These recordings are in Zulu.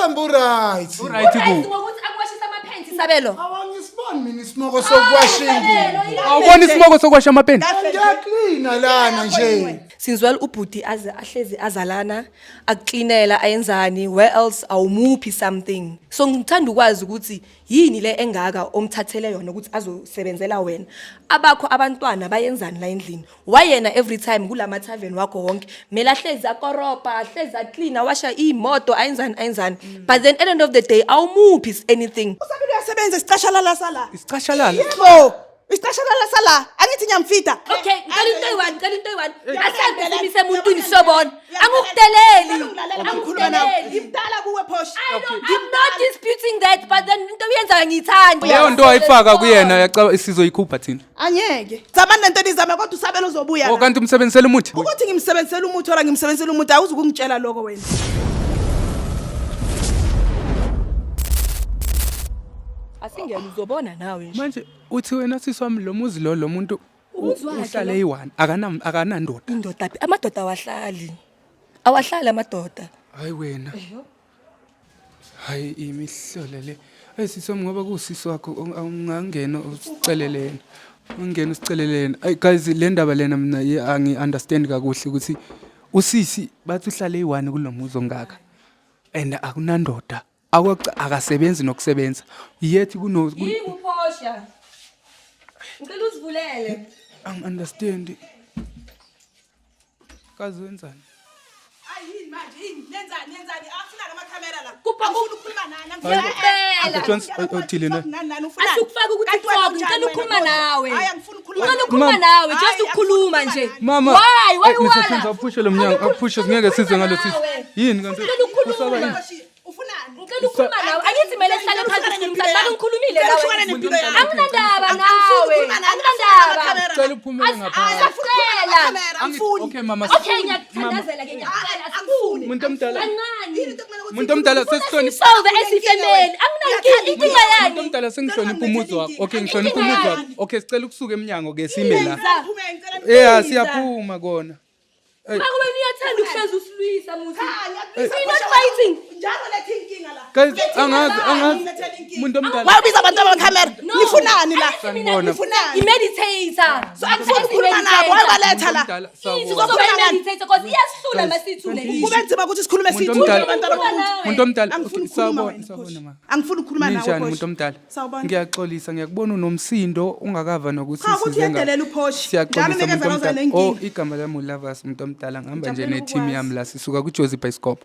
Mhlawumbe uright. Uright ku. Ngokuthi akuwashisa amaphenti Sabelo. Awangisiboni mina isimoko sokuwasha ingubo. Awubona isimoko sokuwasha amapenti? Ngiyaklina lana nje. Since well ubhuti aze ahlezi azalana akuklinela ayenzani where else awumuphi something. So ngithanda ukwazi ukuthi yini le engaka omthathele yona ukuthi azosebenzela wena. Abakho abantwana bayenzani la endlini? Wayena every time kulama tavern wakho wonke mele ahlezi akoropa ahlezi aclean awasha imoto ayenzani ayenzani but then at the end of the day awumuphi anything. Usabile uyasebenza isicashalala sala. Isicashalala. Yebo. Isicashalala sala. Angithi ngiyamfida. Okay, ngicela into eyi-one, ngicela into eyi-one. Asambe simise emuntwini sobona. Angikudeleli. Angikhuluma nawe. Angikudeleli. Ngimdala kuwe Posh. I don't, I'm not disputing that, but then into oyenzayo ngiyithandi. Leyo nto ayifaka kuyena yacaba sizoyikhupha thina. Angeke. Zamani lento nizame kodwa usabelo uzobuya. Oh la. kanti umsebenzisela umuthi? Ukuthi ngimsebenzisela umuthi ora ngimsebenzisela umuthi awuzukungitshela lokho wena. Asingene uzobona nawe nje. Manje uthi wena sisi wami lo muzi lo lo muntu Umuzi wakhe uhlale lo. eyi-one akana akanandoda. Indoda phi? Amadoda awahlali. Awahlali amadoda. Hayi wena. Hayi imihlolo le. Hayi sisi wami ngoba kuwusisi wakho ungangena usicelele yena. Ungena usicelele yena. Ayi guys le ndaba lena mina angi understand kakuhle ukuthi usisi bathi uhlale eyi-one kulo muzi ongaka. And akunandoda. Akwaca akasebenzi nokusebenza. Yet kuno Yini uphosha? Ngicela uzivulele. Angi understand. Kazi wenzani? Ayini manje yini nenzani nenzani afuna amakhamera la. Kupha- Angifuni ukukhuluma nani Ngiyacela. Uncle Jones, othile na? Asikufaki ku-TikTok, ngicela ukukhuluma nawe. Hayi angifuni ukukhuluma. Ngicela ukukhuluma Mama. nawe, just Hayi, ukukhuluma angifuni nje. ukukhuluma Mama. Why? Why Hey, Mr. wala? Jones, awuphushe lo mnyango, awuphushe ngeke size ngalo sisi. Yini kanti? Ngicela ukukhuluma. Usaba yini? Ufunani? Ngicela ukukhuluma nawe. Angithi kumele sihlale phansi sikhulumisane. Ngabe ngikhulumile Ngicela nawe. uhlukane nempilo yami. Anginandaba Angifuni nawe. ukukhuluma nani, Anginandaba. angifuni Cela uphumele ngaphandle. Asicela. Angifuni. Okay mama. Okay, ngiyakuthandazela ke ngiyacela asifuni. Muntu omdala. Kancane. Muntu omdala sesihlonipha. Solve esifemeli. Anginankinga inkinga Muntu yani. omdala sengihlonipha umuzi wakho. Okay, ngihlonipha umuzi wakho. Okay, sicela ukusuka eminyango ke sime la. Yeah, siyaphuma kona. Maka wena uyathanda ukuhlezi usilwisa muzi. Cha, We're not fighting. Njalo letha inkinga la. Guys, angazi angazi. Muntu omdala. Why ubiza abantu abakhamera? No. Nifunani la? Angithi mina Sanibona. Nifunani? I-meditator. So angifuni ukukhuluma nabo, why baletha la? Omdala, sawubona. Sizoba i-meditator because iyasihlula masithule. Kube nzima ukuthi sikhulume Muntu sithule omdala. abantwana bomuntu. Muntu omdala. Angifuni Okay, ukukhuluma sawubona, wena, sawubona Khoshi. ma. Angifuni ukukhuluma nawe. Ninjani Khoshi. muntu omdala? Sawubona. Ngiyaxolisa ngiyakubona unomsindo ungakava nokuthi Cha, ukuthi size nga- uyadelela uPhoshi. Siyaxolisa Njalo muntu mekeza omdala. nenkinga. Oh igama lami uLavas muntu omdala ngihamba nje Ngijabulele ne-team ukukwazi. yami la sisuka kuJozi Bioscope.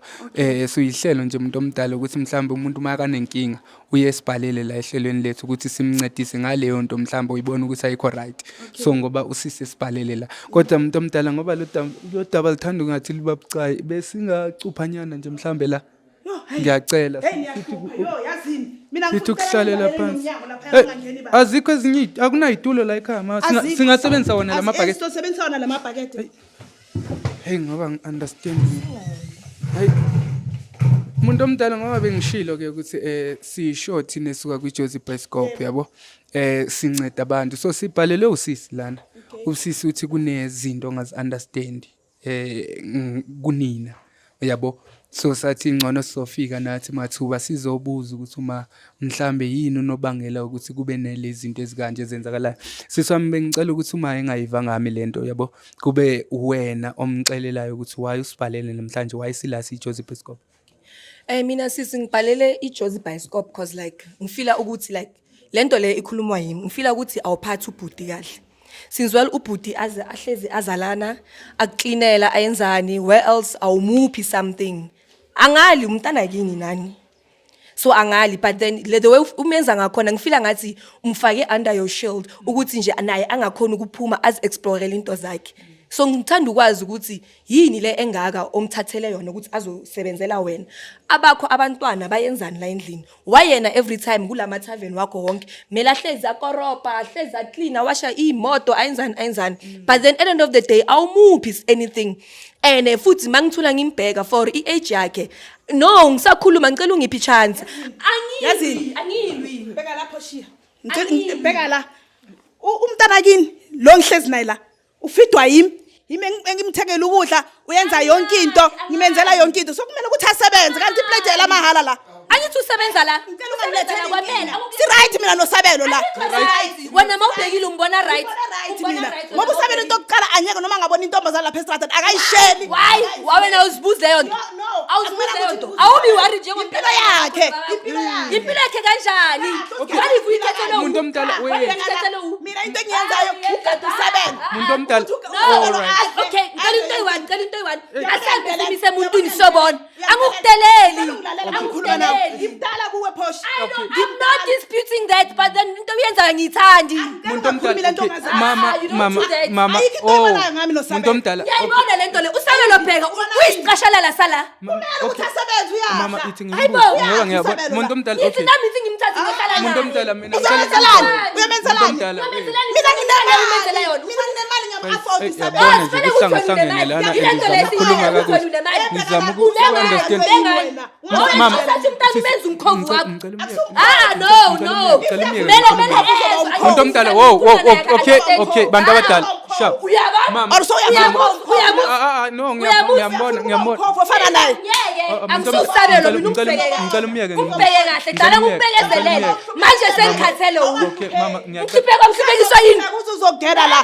Siyihlelo nje muntu omdala ukuthi mhlawumbe umuntu uma kanenkinga uye esibhalele la ehlelweni lethu ukuthi simncedise ngaleyo nto mhlawumbe uyibona ukuthi ayikho right. So ngoba usisi esibhalele la. Kodwa muntu omdala ngoba lo daba lo daba lithanda ungathi liba bucayi besingacuphanyana nje mhlawumbe la. Yo, hey. Ngiyacela. Hey niyahlupha. Yo, yazini. Mina Sithi ukuhlalela phansi. Umnyango lapha Hey, ungangeni ba. azikho ezinye akunayitulo la ekhaya ma Azikho. singasebenzisa wona la mabhakede. Sizosebenzisa wona lamabhakede. Hey ngoba ngi-understand. Hey. Umuntu omdala ngoba bengishilo ke ukuthi sisho thina esuka kwiJozi Bioscope yabo. Sinceda abantu. So sibhalelwe usisi lana. Usisi uthi kunezinto ongazi understand kunina. Uyabo? So sathi ngcono sizofika nathi mathuba sizobuza ukuthi uma mhlambe yini unobangela ukuthi kube nalezi zinto ezikanje ezenzakalayo. Sisi wami bengicela ukuthi uma engayiva ngami lento yabo kube wena omxelelayo ukuthi why usibhalele namhlanje why sila siyiJozi Bioscope. Mina sisi ngibhalele iJozi Bioscope because like ngifila ukuthi like lento le ikhulumwa yimi ngifila ukuthi awuphathi ubhuti kahle. Since well ubhuti aze ahlezi azalana akuklinela ayenzani where else awumuphi something. Angali umntana kini nani. So angali but then the way umenza ngakhona ngifila ngathi umfake under your shield ukuthi nje naye angakhona ukuphuma az explorele into zakhe. So ngithanda ukwazi ukuthi yini le engaka omthathele yona ukuthi azosebenzela wena. Abakho abantwana bayenzani la endlini? Wayena every time kulama tavern wakho wonke mele ahlezi akoropa ahlezi aclean awasha imoto ayenzani ayenzani but then at the end of the day awumuphi anything. And futhi mangithula ngimbheka for i-age yakhe no ngisakhuluma ngicela ungiphi chance. Angilwi Yazini? angilwi. Bheka lapho shiya. Ngicela bheka la. Umntana kini lo ngihlezi naye la. Ufidwa yimi. Yimi engimthengela ukudla, uyenza yonke into, ngimenzela yonke into. So kumele ukuthi asebenze kanti iplate lamahhala la. Angithi usebenza la. Ngicela Usebenza la ungangiletheli kwaphela. inkinga. Si-right mina noSabelo la. Right. Wena mawubhekile umbona right. Ngibona right Umbona mina. right wena Ngoba uSabelo into yokuqala angeke noma ngabona intombazane lapha estradeni akayisheli. Why? Wawena awuzibuzi leyo nto. No, no. Awuzibuzi Akumele leyo ukuthi nto. ngibuze. Awubi worry njengomntana Impilo yakhe, impilo yakhe. Impilo yakhe kanjani? Okay. What if uyikhethele Umuntu omdala, What wait. if uyikhethele u? Mina into engiyenzayo ugada uSabelo. Muntu omdala. No. All right. Okay, ngicela into eyi-one, ngicela into eyi-one. Asambe simise emuntwini sobona. Angikudeleli. Angikhuluma nawe. Angikudeleli. Ngimdala kuwe Posh. I don't, I'm not disputing that, but then into oyenzayo angiyithandi. Muntu omdala. Ungakhulumi lento Okay. ongazazi. Mama, Ah, you don't mama, do that. mama. Ayikho into Oh. oyibalayo ngami noSabelo. Muntu omdala. Okay. Uyayibona le nto le, uSabelo bheka, uyisiqashalala sala. Mama, Kumele ukuthi okay. asebenze uyadla. Mama ithi Hayibo. ngiyibuze ngoba ngiyabona. Usabelo Muntu la. omdala. Ngithi Okay. nami ithi ngimthathe ngiyohlala Muntu naye. omdala mina ngicela Uzomenzelani? ukubuza. Uyomenzelani? Muntu omdala. Uyomenzelani? Mina nginemali. Umenzela yona. Mina nginemali ngiyam-afford Hey, uSabelo. yabona nje Sifane ukuthi kuhlangahlangene wena lana unemali. Ile nto ngizama le ukukhuluma siyenza ukuthi kakuhle. wena unemali. Ngizama Umenga- uku-understand. umenga- Mama, Uthatha umntana sisi, umenze umkhovu ngicela- wakho. ngicela umyeke. Ah no Ngicela no. umyeke, ngicela umyeke, Kumele ngicela kumele umyeke. ezwe. Muntu omdala, wo wo wo, okay, okay, bantu abadala, sharp. Uyabona? Mama, Or so uyafuna Uyabona? ukuba Uyabona? Ah, ah, ah, no, ngiyambona, ngiyambona. umkhovu ofana naye. Ngeke, Ah, ah, angisukusabelo mina ngicela- ungibheke kahle. ngicela umyeke, Ungibheke kahle, dala ngicela umyeke, ngikubekezelele. ngicela umyeke. Manje sengikhathele wu. Okay, mama, ngiyacela. Ngihlupheka ngihluphekiswa yini? Ukuthi uzogena la.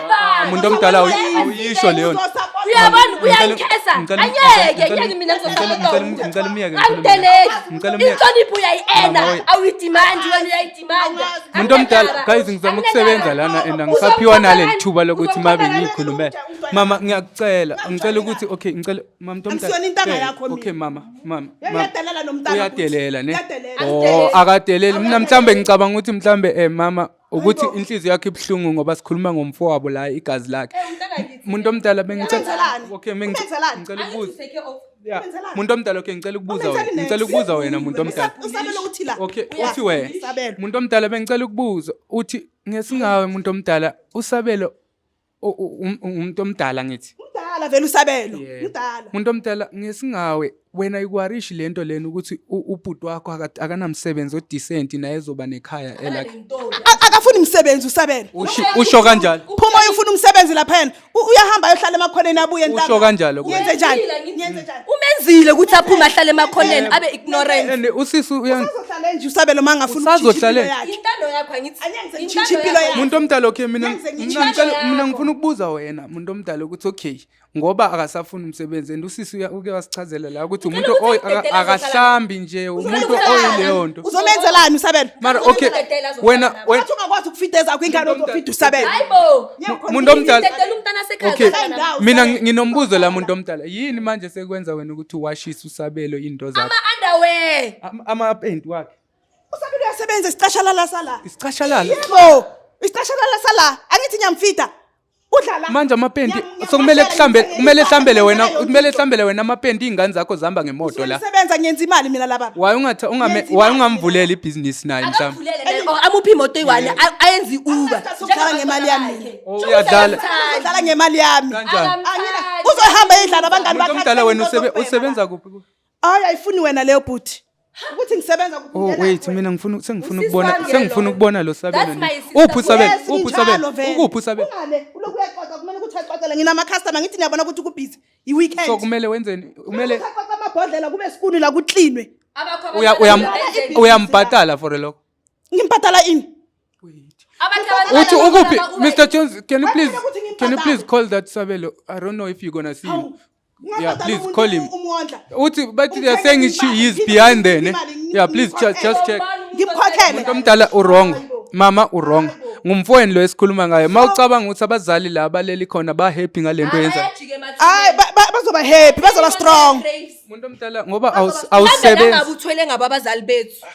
Muntu omdala awuyisho leyo nto. Uyabona Ngicela- uyangikhesa. ngicela- Angeke, ngicela- ngeke mina ngicela umyeke, ngicela umyeke. Angideleli. Ngicela umyeke. Inhlonipho uyayi-ena, Mama, wait. awuyidemand wena uyayidemand. Muntu omdala, guys, ngizama ukusebenza lana and angisaphiwa naleli thuba lokuthi mabe ngiyikhulumela. Mama, ngiyakucela, ngicela ukuthi okay, ngicela mama muntu omdala. Angisiyona intanga Hey, yakho mina. Okay mama, mama. Yey, mama. uyadelela lo mntana Uyadelela ne? Uyadelela. Oh, akadeleli. Mina mhlambe ngicabanga ukuthi mhlambe mama ukuthi inhliziyo yakhe ibuhlungu ngoba sikhuluma ngomfowabo la igazi lakhe. Muntu omdala bengicela Umenzelani? Okay, bengicela Umenzelani? ngicela ukubuza. Yeah. Umenzelani? Muntu omdala okay, ngicela ukubuza wena. Umenzani next? Ngicela ukubuza wena muntu omdala. Usabelo uthi la. Okay, Ya, uthi wena. Usabelo. Muntu omdala bengicela ukubuza uthi ngesingawe muntu omdala usabelo umuntu omdala ngithi. Mdala vele usabelo. Yeah. Mdala. Muntu omdala ngesingawe wena ikwarishi lento lena ukuthi ubhuti wakho akanamsebenzi odecent naye ezoba nekhaya elakhe. Akafuni umsebenzi usabelo. Usho kanjalo. Phuma uyofuna umsebenzi lapha yena. Uyahamba ayohlala emakhoneni abuye Usho ntambama. kanjalo kuwe. Ngenze njani? Ngenze njani? Umenzile ukuthi aphume ahlale emakhoneni abe ignorant. And usisi uya Usazohlala nje usabelo mangafuni ukutshintsha Usazohlala impilo yakhe. Intando yakho angithi. Angeke Intando ngitshintshe impilo yakho. yakhe. Muntu omdala okay mina Ngenze mina ngitshintshe ngicela mina yakho. ngifuna ukubuza wena muntu omdala ukuthi okay ngoba akasafuni umsebenzi and usisi uke wasichazela la ukuthi umuntu ukuthi umdedele akahlambi nje umuntu ukuthi oyileyo nto. Uzomenzelani usabelo? Mara okay Umdedele azohlala wena nabo. wena Wathi ungakwazi ukufida ezakho ingane uzofida usabelo. Hayibo. muntu omdala Umdedele umntana sekhaya Okay. azohlala nabo. Mina nginombuzo la muntu omdala. Yini manje sekwenza wena ukuthi uwashise usabelo into zakho? Ama-underwear. Ama-paint wakhe. Usabelo uyasebenza isicashalala sala. Isicashalala. Yebo. Isicashalala sala. Angithi ngiyamfida. Udla la. Manje amapenti sokumele kuhlambe kumele hlambele wena kumele hlambele wena amapenti ingane zakho zihamba ngemoto la. Ngisebenza ngenza imali mina la baba. Why ungatha ungame Ngenza why imali. ungamvuleli ibhizinisi naye mhlawumbe? Akamvulele naye or amuphe imoto eyi-one ayenze i-Uber. Uzodlala ngemali yami mina. Oh, uyadlala. Udlala ngemali yami. Kanjani? Angina uzohamba edlala abangani Umuntu bakhe. omdala wena usebenza kuphi? Hayi ayifuni wena leyo bhuti. Ukuthi ngisebenza kuphi? Oh ungena wait kuwena. mina ngifuna sengifuna Usisi ukubona wami ke sengifuna loyo. ukubona lo Sabelo. That's nje. my sister. Uphi usabelo? Yes, Uphi nginjalo usabelo? vele. Ukuphi usabelo? Ungale, ulokhu uyaxoxa kumele ukuthi axoxele nginama customer ngithi niyabona ukuthi kubusy. I-weekend. So kumele wenzeni? Kumele Kumele amabhodlela kube sikuni la kuklinwe. Abakho uya abantwana uyam benzeni? uyambhatala for lokho. Ngimbhadala ini? Abakho abantwana Uthi ukuphi bama-Uber. Mr Jones can you Why please kumele ukuthi can you ngimbhadale? please call that Sabelo? I don't know if you're going to see him. Hawu, Yeah, ungabhadala please umuntu call him. umondla. Uthi but they are Umthengele saying she imali, is behind there. Ne? imali, Yeah, please just check. Ngimkhokhele. Umuntu omdala uwrong. Mama uwrong. Ngumfowenu lo esikhuluma ngayo. Mawucabanga ukuthi abazali la abaleli khona ba happy ngalento yenza. Abayajika emathuneni. Hayi bazoba happy, bazoba strong. Umuntu omdala ngoba Mhlawumbe awusebenzi. nangabe uthwele ngabo abazali bethu.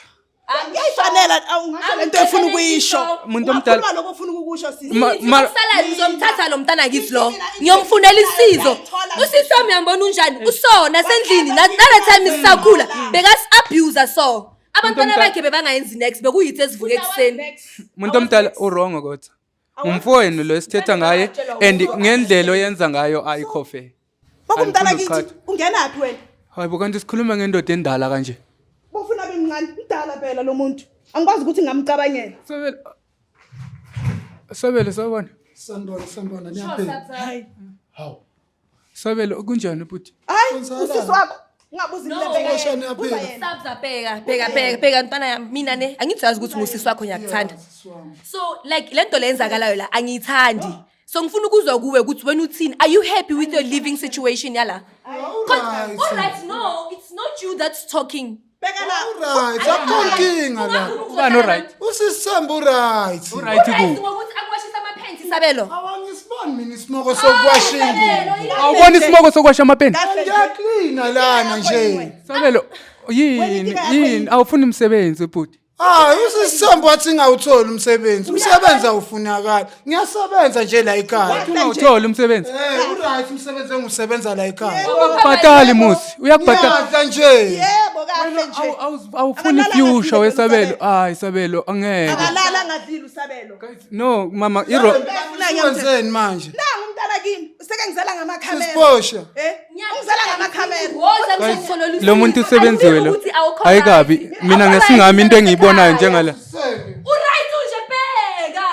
Kuyayifanela awungasho lento efuna ukuyisho. Umuntu omdala- Ungakhuluma lokho ofuna ukukusho sisi. Kusalayo ngizomthatha lo mntana kithi lo ngiyomfunela isizo. Usisi wami uyambona unjani? Usona sendlini nale time sisakhula bekasi-abuse so. Abantwana bakhe bebangayenzi next bekuyithi esivuka ekuseni. Umuntu omdala uwrong kodwa. Ngumfowenu lo esithetha ngaye and ngendlela oyenza ngayo ayikho fair. Bokumdala Andifuni kithi ukuqhatha. ungenaphi wena? Hayibo kanti sikhuluma ngendoda endala kanje. Bofuna bemncane, mdala phela lo muntu. Angikwazi ukuthi ngingamcabangela. Sabelo. Sabelo sawubona. Sanibona, sanibona, niyaphila. Hayi. Hawu. Sabelo kunjani bhuti? Hayi, Kwenzakalani? usisi wakho. Ungabuzi No. mina, bheka Phosha yena. niyaphila. Buza yena. Sabza, bheka, bheka, bheka, bheka ntwana yami. Mina ne, angithi uyazi ukuthi ngusisi wakho, ngiyakuthanda. So like le nto le yenzakalayo la angiyithandi. So ngifuna ukuzwa kuwe ukuthi wena uthini? Are you happy with your living situation yala? Alright. All right, no, it's not you that's talking. Bheka la. Alright, akukho nkinga la. Ubani o-right? Usisithembu right. Right Right ku. ngokuthi akuwashisa amaphenti, Sabelo. Awangisiboni mina isimoko sokuwasha ingubo. Awubona isimoko sokuwasha amapeni? Kahle nje. Ngiyaklina lana nje. Sabelo, Wena yini inkinga yakho yini yini? awufuni umsebenzi bhuti? Hayi, usisithembu wathi ngawutholi umsebenzi. Umsebenzi awufunakali. Ngiyasebenza nje la ekhaya. Ungawutholi umsebenzi. Eh, uright umsebenzi engiwusebenza la ekhaya. Uyakubhatala musi, uyakubhatala. Ngiyadla nje. Yebo, kahle nje. Awufuni Akalala future ngadlile wesabelo. uSabelo. Hayi Sabelo, angeke. Akalala ngadlile uSabelo. No mama, iro Wenzeni manje? Nangu umntana kimi, useke ngizela ngamakhamera. Sisiphosha. Eh? Ungizela ngamakhamera. Woza ngizokutholela usizo. lo muntu usebenziwe lo. Ukuthi awukho Hayi kabi, right. mina Awukho ngesingami right into engiyibonayo ekhaya. njengala. Uright nje, bheka.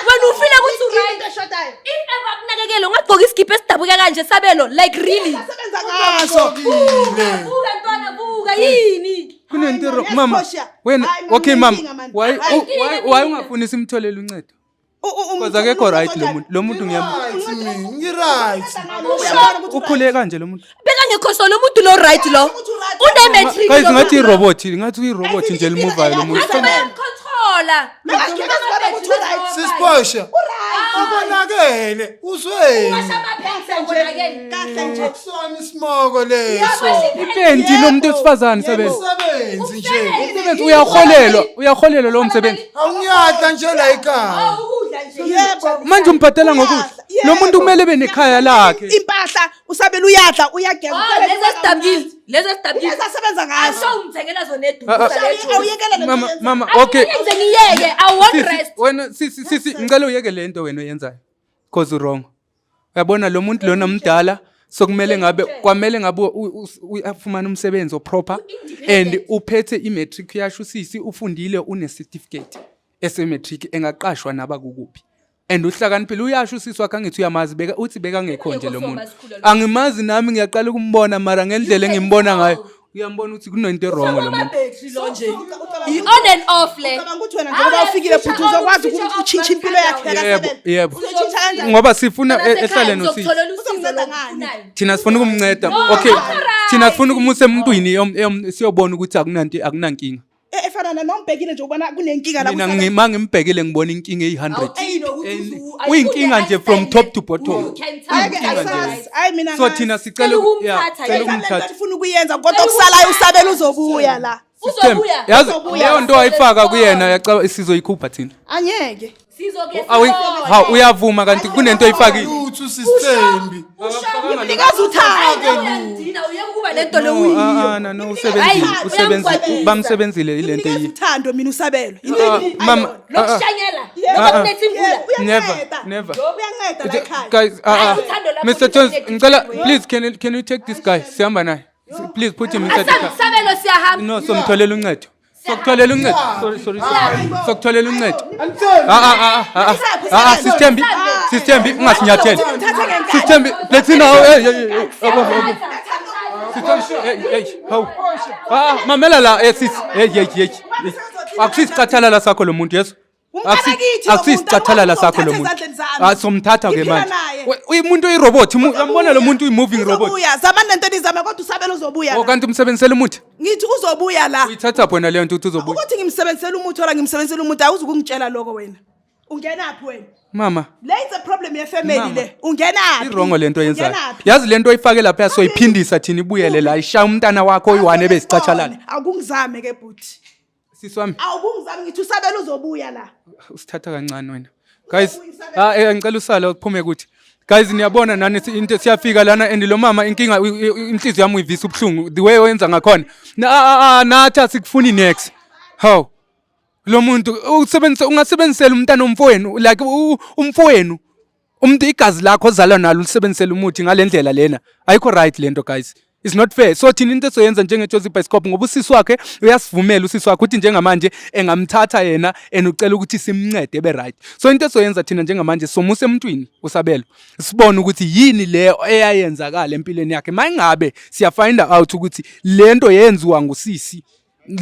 Wena ufile ukuthi uright. Into eshodayo. If ever akunakekele ungagqoka isikipha esidabuke kanje, Sabelo, like really. Asebenza ngaso. Ugqokile. Buka ntwana, buka yini? Kunento Hayi, man, mama. yasiphosha. Wena Hayi, man, okay mama. unenkinga, man. Why Hayi, why why ungafuni simtholele uncedo? Because akekho right lo muntu. Lo muntu ngiyam. Right mina, ngi-right. Ukhule kanje lo muntu. Bheka ngekho so lo muntu lo right lo. Une matric. Guys, ngathi i-robot, ngathi uyi-robot nje elimuvayo lo muntu. Controller. Sisiphosha. Ubonakele, uzweni. Kahle nje. Akusona isimoko leso. Ipenti lo muntu wesifazane, Sabelo. Umsebenzi nje. Umsebenzi uyaholelwa, uyaholelwa lo msebenzi. Awungiyadla nje la ekhaya. Yebo. Manje umbhadala ngokudla. Lo muntu kumele ebe nekhaya lakhe. Impahla uSabelo uyadla, uyageza. Oh, lezi esidabukile. Lezi esidabukile. Lezi asebenza ngazo. Asho ungithengela zona Ah, ah. eduze. Awuyekela le nto Mama, oyenzayo. mama, okay. Ngiyenze ngiyeke. I won't Sisi, rest. wena sisi sisi ngicela uyeke le nto wena oyenzayo. Because wrong. Uyabona lo muntu lona mdala, sokumele ngabe kwamele ngabe uyafumana umsebenzi oproper and uphethe imatric, uyasho usisi ufundile, une certificate ese-matric, engaqashwa naba kukuphi and uhlakaniphile, uyasho usisi wakhe, angithi uyamazi, beka uthi bekangekho nje lo muntu. Angimazi nami, ngiyaqala ukumbona, mara ngendlela engimbona ngayo uyambona ukuthi kunento e-wrong lo muntu. Battery lo nje. I-on and off le. Ucabanga ukuthi wena njengoba ufikile futhi uzokwazi ukuthi utshintshe impilo yakhe Yebo, yakaSabelo? yebo. Uzotshintsha kanjani? Ngoba sifuna ehlale nosisi. Uzokutholela usizo Uzomnceda ngani? lokufunayo. Thina sifuna ukumnceda. No, Okay, alright. thina sifuna ukumusa emuntwini siyobona ukuthi akunanto, akunankinga. Efana nombhekile nje ubona kunenkinga la Mina kuSabelo. ngima ngimbhekile ngibona inkinga eyi-100. Awu, nokuthi And uyinkinga nje from top to bottom. Hayi ke, Inkinga nje. asazi. Hayi mina So angazi. thina sicela Cela yeah, ukumthatha cela yena. Lento ukumthatha. efuna ukuyenza kodwa okusalayo uSabelo uzobuya la. System. Uzobuya. Yazi Uzobuya. leyo nto ayifaka kuyena yacaba sizoyikhupha thina. Angeke. Sizoke Awu sibone. ha, uyavuma kanti kunento oyifakile. Lutho usisithembi. Ngimnikeza uthando. Uyangidina, uyeke ukuba lento le No, uyiyo. ah, ah, no, no, usebenzile, Hayi, usebenzile, uyamkwatisa. bamsebenzile ilento Ngimnikeza eyi. uthando mina uSabelo. Ah, mama, ah, ah. Lokushanyela. Yebo. Noma kunetha imvula. Never, never. Uyanceda la ekhaya. Guys, Hayi, uthando lakho Mr. Jones, luzokunceda. ngicela please can you take this guy? Sihamba naye. Please put him inside the car. Sabelo, siyahamba. No, somtholela uncedo. Sokutholela uncedo. Sorry, sorry. Sokutholela uncedo. Angithembi. Ah ah ah ah. Ah, ah, Sisithembi, Sisithembi, ungasinyatheli. Sisithembi, let's now. Hey, hey, hey. Abo, abo. Sithembi, hey, hey, hawu. Ah, mamela la, eh sis. Hey, hey, hey. Akusisicathalala sakho lo muntu, yeso. Umntanakithi lo muntu, Akusisicathalala sakho lo angikwazi muntu. ukumthatha ezandleni zami. Ah, somthatha ke Ngiphila manje. naye. Umuntu uyirobot, uyambona lo muntu uyi-moving robot. Uzobuya, zamani lento enizama kodwa uSabelo uzobuya Oh, la. kanti umsebenzisela umuthi? Ngithi uzobuya la. Uyithatha wena leyo nto ukuthi uzobuya. Ukuthi ngimsebenzisela umuthi ora ngimsebenzisela umuthi awuzukungitshela lokho wena. Ungenaphi wena? Mama, Le is a problem yefamily Mama. le. Ungenaphi? i-wrong lento oyenzayo. Ungenaphi? Yazi lento oyifake lapha soyiphindisa thina ibuyele la ishaya umntana wakho oyi-one ebezicathalala. Awukungizame ke bhuti. Sisi wami, Awukungizame, ngithi uSabelo uzobuya la. usithatha kancane wena. Guys, ah ngicela usale uphume kuthi. Guys, niyabona nani into siyafika lana and lo mama inkinga inhliziyo yami uyivisa ubuhlungu the way oyenza ngakhona. Ah, ah, nathi asikufuni next. How? Lo muntu usebenzisa ungasebenzisela umntana omfowenu like umfowenu. Umuntu igazi lakho ozalwa nalo ulisebenzisela umuthi ngalendlela lena. Ayikho right lento, guys. It's not fair. So thina into esoyenza njengeJozi Bioscope, ngoba usisi wakhe uyasivumela, usisi wakhe uthi njengamanje engamthatha yena and ucela ukuthi simncede ebe right. So into esoyenza thina njengamanje, somusa emntwini uSabelo, sibone ukuthi yini le eyayenzakala empilweni yakhe. Mayingabe siya find out ukuthi lento yenziwa ngusisi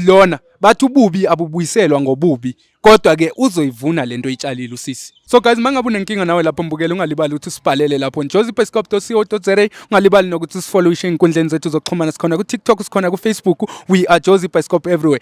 lona, bathi ububi abubuyiselwa ngobubi, kodwa ke uzoyivuna lento oyitshalile usisi. So guys, mangabe unenkinga nawe lapho mbukele, ungalibali ukuthi usibhalele lapho jozibioscope.co.za. Ungalibali nokuthi usifollowishe ey'nkundleni zethu zokuxhumana. Sikhona ku-TikTok, sikhona ku-Facebook. We are Jozi Bioscope everywhere.